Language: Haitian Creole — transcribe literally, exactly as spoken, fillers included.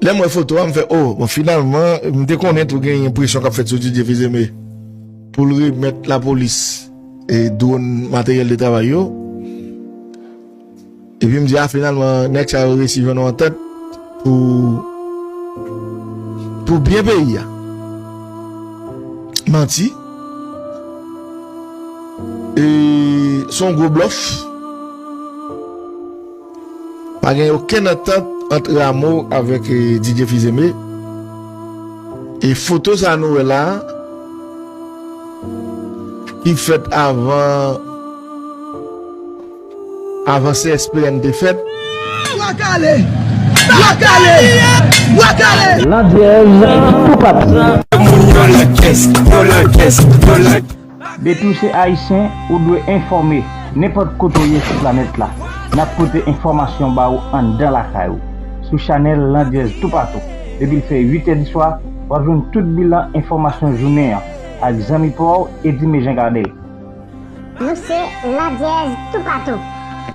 Lè m wè foto a, m fè, oh, bon, finalman, m te konnen tou gen yon presyon k ap fèt sou Didier Fils-Aimé pou l remèt lapolis e dwòn, materyèl de travay yo. Epi m di, a, finalman, nèg sa yo resi jwenn yon antant pou, pou byen peyi a. Manti. E se yon gwo blòf. Pa gen okenn antant ant Rameau avèk, eh, Didier Fils-Aimé. E foto sa nou wè la, ki fèt avan, avan C S P N te fèt. Bwa kale! Bwa kale! Bwa kale! Landyèz toupatou. Moun yo lakès, yo lakès, yo lakès. Depi w se Ayisyen, ou dwe enfòme nenpòt kote w ye sou planèt la. N ap pote enfòmasyon ba w anndan lakay ou, sou chanèl Landyèz toupatou. Depi l fè uit è di swa, w ap jwenn tout bilan enfòmasyon jounen an ak zanmi pa w, Eddy Mejen Gardel. Nou se Landyèz toupatou.